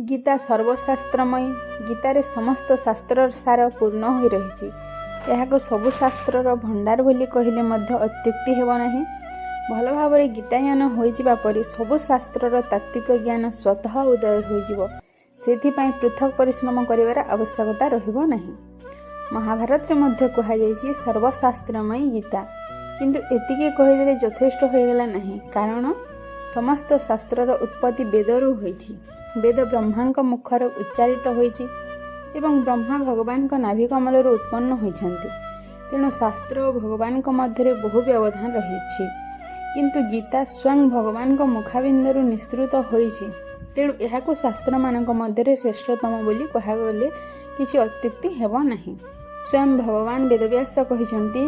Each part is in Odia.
ଗୀତା ସର୍ବଶାସ୍ତ୍ରମୟୀ। ଗୀତାରେ ସମସ୍ତ ଶାସ୍ତ୍ରର ସାର ପୂର୍ଣ୍ଣ ହୋଇ ରହିଛି। ଏହାକୁ ସବୁ ଶାସ୍ତ୍ରର ଭଣ୍ଡାର ବୋଲି କହିଲେ ମଧ୍ୟ ଅତ୍ୟୁକ୍ତି ହେବ ନାହିଁ। ଭଲ ଭାବରେ ଗୀତା ଜ୍ଞାନ ହୋଇଯିବା ପରେ ସବୁ ଶାସ୍ତ୍ରର ତାତ୍ତ୍ୱିକ ଜ୍ଞାନ ସ୍ୱତଃ ଉଦୟ ହୋଇଯିବ। ସେଥିପାଇଁ ପୃଥକ ପରିଶ୍ରମ କରିବାର ଆବଶ୍ୟକତା ରହିବ ନାହିଁ। ମହାଭାରତରେ ମଧ୍ୟ କୁହାଯାଇଛି, ସର୍ବଶାସ୍ତ୍ରମୟୀ ଗୀତା। କିନ୍ତୁ ଏତିକି କହିଦେଲେ ଯଥେଷ୍ଟ ହୋଇଗଲା ନାହିଁ, କାରଣ ସମସ୍ତ ଶାସ୍ତ୍ରର ଉତ୍ପତ୍ତି ବେଦରୁ ହୋଇଛି। ବେଦ ବ୍ରହ୍ମାଙ୍କ ମୁଖରୁ ଉଚ୍ଚାରିତ ହୋଇଛି ଏବଂ ବ୍ରହ୍ମା ଭଗବାନଙ୍କ ନାଭିକମଲରୁ ଉତ୍ପନ୍ନ ହୋଇଛନ୍ତି। ତେଣୁ ଶାସ୍ତ୍ର ଓ ଭଗବାନଙ୍କ ମଧ୍ୟରେ ବହୁ ବ୍ୟବଧାନ ରହିଛି। କିନ୍ତୁ ଗୀତା ସ୍ୱୟଂ ଭଗବାନଙ୍କ ମୁଖାରବିନ୍ଦରୁ ନିଃସୃତ ହୋଇଛି। ତେଣୁ ଏହାକୁ ଶାସ୍ତ୍ରମାନଙ୍କ ମଧ୍ୟରେ ଶ୍ରେଷ୍ଠତମ ବୋଲି କୁହାଗଲେ କିଛି ଅତ୍ୟୁକ୍ତି ହେବ ନାହିଁ। ସ୍ୱୟଂ ଭଗବାନ ବେଦବ୍ୟାସ କହିଛନ୍ତି,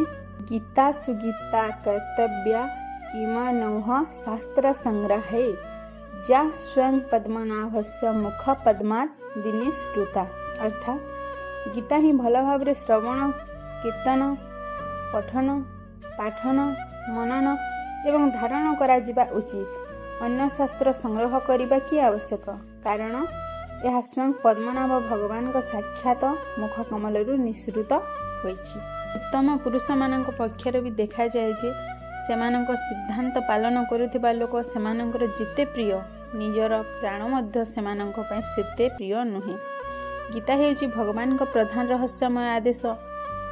ଗୀତା ସୁଗୀତା କର୍ତ୍ତବ୍ୟା କିମନ୍ୟୈଃ ଶାସ୍ତ୍ର ସଂଗ୍ରହୈଃ ଯା ସ୍ୱୟଂ ପଦ୍ମନାଭସ୍ୟ ମୁଖ ପଦ୍ମାତ୍ ବିନିଃସୃତା। ଅର୍ଥାତ୍ ଗୀତା ହିଁ ଭଲ ଭାବରେ ଶ୍ରବଣ, କୀର୍ତ୍ତନ, ପଠନ, ପାଠନ, ମନନ ଏବଂ ଧାରଣ କରାଯିବା ଉଚିତ। ଅନ୍ୟ ଶାସ୍ତ୍ର ସଂଗ୍ରହ କରିବା କି ଆବଶ୍ୟକ? କାରଣ ଏହା ସ୍ୱୟଂ ପଦ୍ମନାଭ ଭଗବାନଙ୍କ ସାକ୍ଷାତ ମୁଖ କମଲରୁ ନିଃସୃତ ହୋଇଛି। ଉତ୍ତମ ପୁରୁଷମାନଙ୍କ ପକ୍ଷରେ ବି ଦେଖାଯାଏ ଯେ ସେମାନଙ୍କ ସିଦ୍ଧାନ୍ତ ପାଳନ କରୁଥିବା ଲୋକ ସେମାନଙ୍କର ଯେତେ ପ୍ରିୟ, ନିଜର ପ୍ରାଣ ମଧ୍ୟ ସେମାନଙ୍କ ପାଇଁ ସେତେ ପ୍ରିୟ ନୁହେଁ। ଗୀତା ହେଉଛି ଭଗବାନଙ୍କ ପ୍ରଧାନ ରହସ୍ୟମୟ ଆଦେଶ।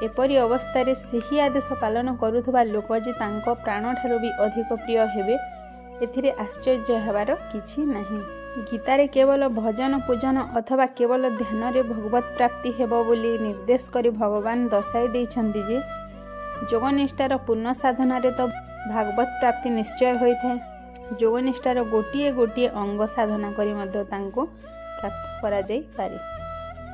ଏପରି ଅବସ୍ଥାରେ ସେହି ଆଦେଶ ପାଳନ କରୁଥିବା ଲୋକ ଯେ ତାଙ୍କ ପ୍ରାଣଠାରୁ ବି ଅଧିକ ପ୍ରିୟ ହେବେ, ଏଥିରେ ଆଶ୍ଚର୍ଯ୍ୟ ହେବାର କିଛି ନାହିଁ। ଗୀତାରେ କେବଳ ଭଜନ, ପୂଜନ ଅଥବା କେବଳ ଧ୍ୟାନରେ ଭଗବତ ପ୍ରାପ୍ତି ହେବ ବୋଲି ନିର୍ଦ୍ଦେଶ କରି ଭଗବାନ ଦର୍ଶାଇ ଦେଇଛନ୍ତି ଯେ ଯୋଗନିଷ୍ଠାର ପୂର୍ଣ୍ଣ ସାଧନାରେ ତ ଭଗବତ ପ୍ରାପ୍ତି ନିଶ୍ଚୟ ହୋଇଥାଏ। ଯୋଗନିଷ୍ଠାର ଗୋଟିଏ ଗୋଟିଏ ଅଙ୍ଗ ସାଧନା କରି ମଧ୍ୟ ତାଙ୍କୁ ପ୍ରାପ୍ତ କରାଯାଇପାରେ।